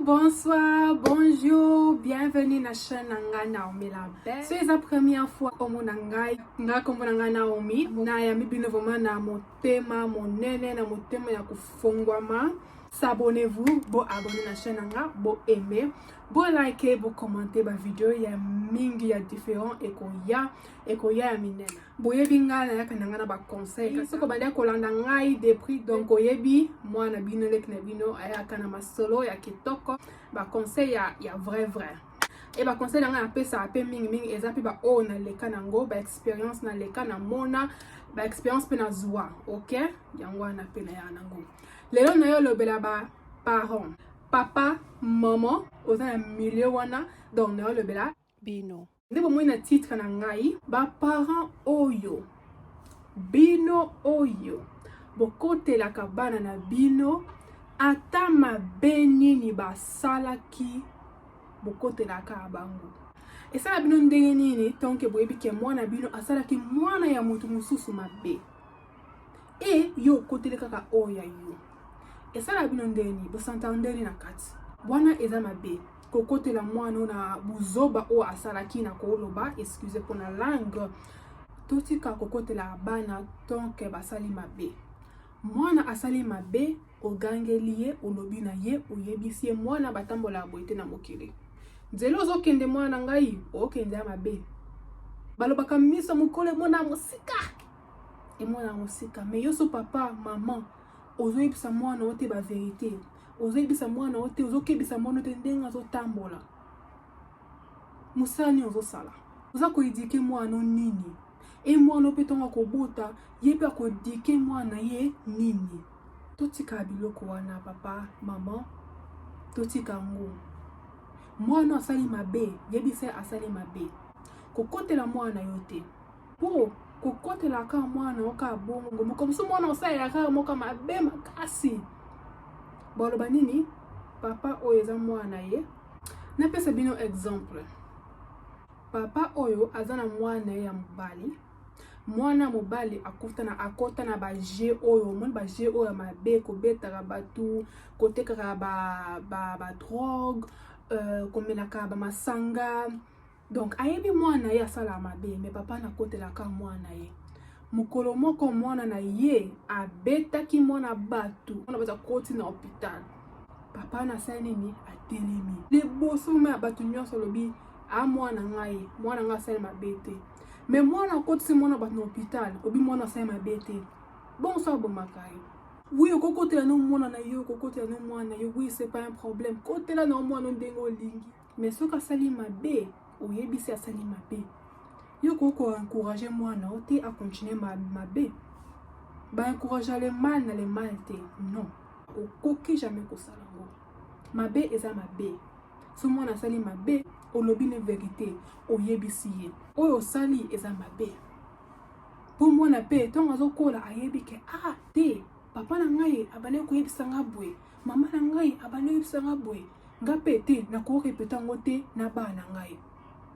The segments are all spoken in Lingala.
Bonsoir, bonjour, bienvenue na chaîne na ngai Naomi la belle. So eza première fois omona ngai, nga kombo na ngai Naomi, nayambi bino vraiment na motema monene, na motema ya kofongwama. S'abonnez-vous, bo abonner na chaîne na nga, bo aimer, bo liker, bo commenter ba vidéo ya mingi ya différent ekoya, ekoya ya minene. Boyebi ngai nayaka na ngai na ba conseil, soki obandi kolanda ngai depuis, donc oyebi mwana bino, leki na bino ayaka na masolo ya kitoko, ba conseil ya vrai vrai. E ba conseil na ngai napesaka mpe mingimingi eza mpe baoyo naleka nango, ba expérience naleka, namona ba expérience mpe nazwa. Ok, yango wana mpe nayaka nango. Lelo na yo olobela ba parent, papa, mama, oza na milieu wana, donc na yo olobela bino. Nde bomoi na titre na ngai, baparent oyo, bino oyo bokotelaka bana na bino, ata mabe nini basalaki, bokotelaka bango. Esala bino ndenge nini tonke boyebi ke mwana bino asalaki mwana ya motu mosusu mabe, e yo okoteli kaka oyo ya yo? Esala bino ndenge nini? Bosantaka ndenge nini na kati wana? Eza mabe kokotela mwana oyo na buzoba oyo asalaki. Na koloba, excuse mpona langue, totika kokotela bana tonke basali mabe. Mwana asali mabe, ogangeli ye, olobi na ye, oyebisi ye: "Mwana, batambolaka boye te na mokili. Nzela ozokende, mwana na ngai, okende ya mabe." Balobaka miso mokolo emona mosika, emona mosika. Mais yo so papa, mama, ozoyebisa mwana oyo te bavérité, ozoyebisa mwana oyo te, ozokebisa mwana oyo te ndenge azotambola. Mosala nini ozosala? Oza koéduquer mwana nini? E mwana mpe ntongo akobota, ye mpe akoéduquer mwana ye nini? Totika biloko wana, papa, mama, totika yango. Mwana asali mabe, yebisa asali mabe. Kokotela mwana yo te, mpo kokotela kaka mwana yo kaka bongo, moko mosusu mwana osalela kaka moko mabe makasi, baloba nini? Papa oyo eza mwana ye. Napesa bino exemple: papa oyo aza na mwana ye ya mobali. Mwana mobali akota akota na bajeu oyo omoni, bajeu oyo ya mabe, kobetaka bato, kotekaka badrogue, komelaka bamasanga. Donc ayebi mwana ye asalaka mabe, mais papa nakotelaka mwana ye. Mokolo moko mwana na ye abetaki mwana bato, mwana bato akoti na hôpital. Papa nasali nini? Atelemi liboso ma ya bato nyonso, alobi: "A mwana ngai, mwana ngai asali mabe te." Mais mwana akotisi mwana bato na hôpital, obi mwana asali mabe te, bongo so abomaka ye. Oui, okokotela no mwana na yo, okokotela no mwana na yo, oui, c'est pas un problème. Kotela na mwana ndenge olingi, mais soki asali mabe, oyebisi asali mabe. Yo koki koencourager mwana o te acontinuer mabe. Baencourage le mal na le mal te, non, okoki jamais kosala yango. Mabe eza mabe. So mwana asali mabe, olobi ne vérité, oyebisi ye oyo osali eza mabe, mpo mwana mpe ntango azokola ayebi ke: "Ah te, papa na ngai abandi koyebisa nga boye, mama na ngai abandi koyebisa nga boye, nga mpe te nakorépéter yango te na bana na ngai."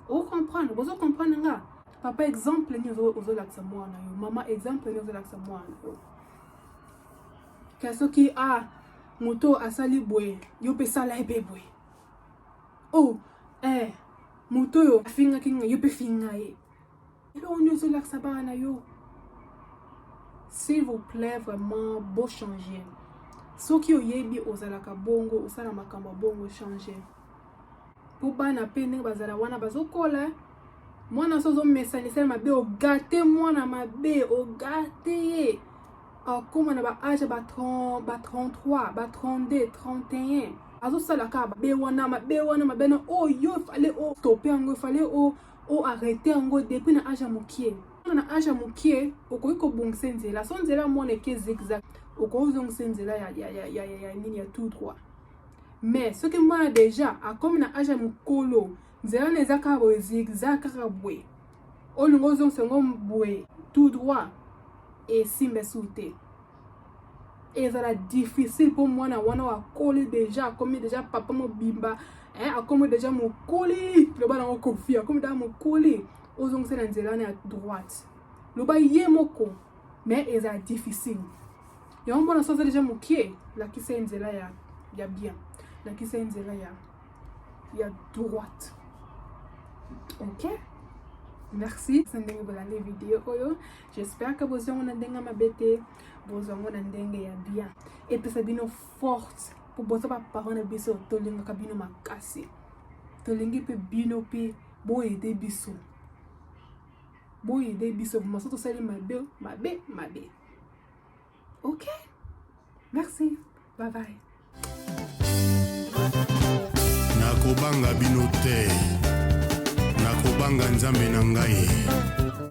Ocomprendre? Bozocomprendre nga? Papa, exemple nini ozolakisa mwana yo? Mama, exemple nini ozolakisa mwana yo? Ka soki a moto asali boye, yo mpe sala ye mpe boye. Oh, moto oyo afingaki nga, yo mpe finga ye. Eloko nini ozolakisa bana na yo? S'il vous plaît, vraiment, bochanger. Soki oyebi ozalaka bongo, osala makambo ya bongo, change, mpo bana mpe ndenge bazala wana bazokola. Mwana so ozomesanisela mabe, ogâter mwana mabe, ogâter ye, akóma na baâge ba 33, ba 32, 31, azosala kaka mabe wana, mabe wana, mabe wana oyo efale ostopper yango, efale oarrêter yango depuis na âge ya mokie. Na âge ya mokie okoki kobongisa nzela. So nzela mwana eke zigzag, okoki ozongisa nzela ya nini, ya tout droit. Mais soki mwana déjà akomi na âge ya mokolo, nzela wana eza kaka boye, zigzag kaka boye, olingi ozongisa yango boye tout droit, esimba esu te, ezala difficile, mpo mwana wana akoli déjà, akomi déjà papa mobimba, akomi déjà mokoli. Loba nango Kofi, akomi déjà mokoli, ozongisa na nzela wana ya droite, loba ye moko, mais ezala difficile. Yango mwana so aza déjà mokie, lakisa ye nzela ya bien. Lakisa ye nzela ya ya droite. Ok, merci ndenge bolandi video oyo. J'espère que bozwi yango na ndenge mabe te, bozwa yango na ndenge ya bien, epesa bino force po boza baparent na biso. Tolingaka bino makasi, tolingi mpe bino mpe boaider biso, boaider biso vraiment so tosali mabe, mabe, mabe. Ok, merci, bye bye. Nakobanga bino te, nakobanga Nzambe na ngai.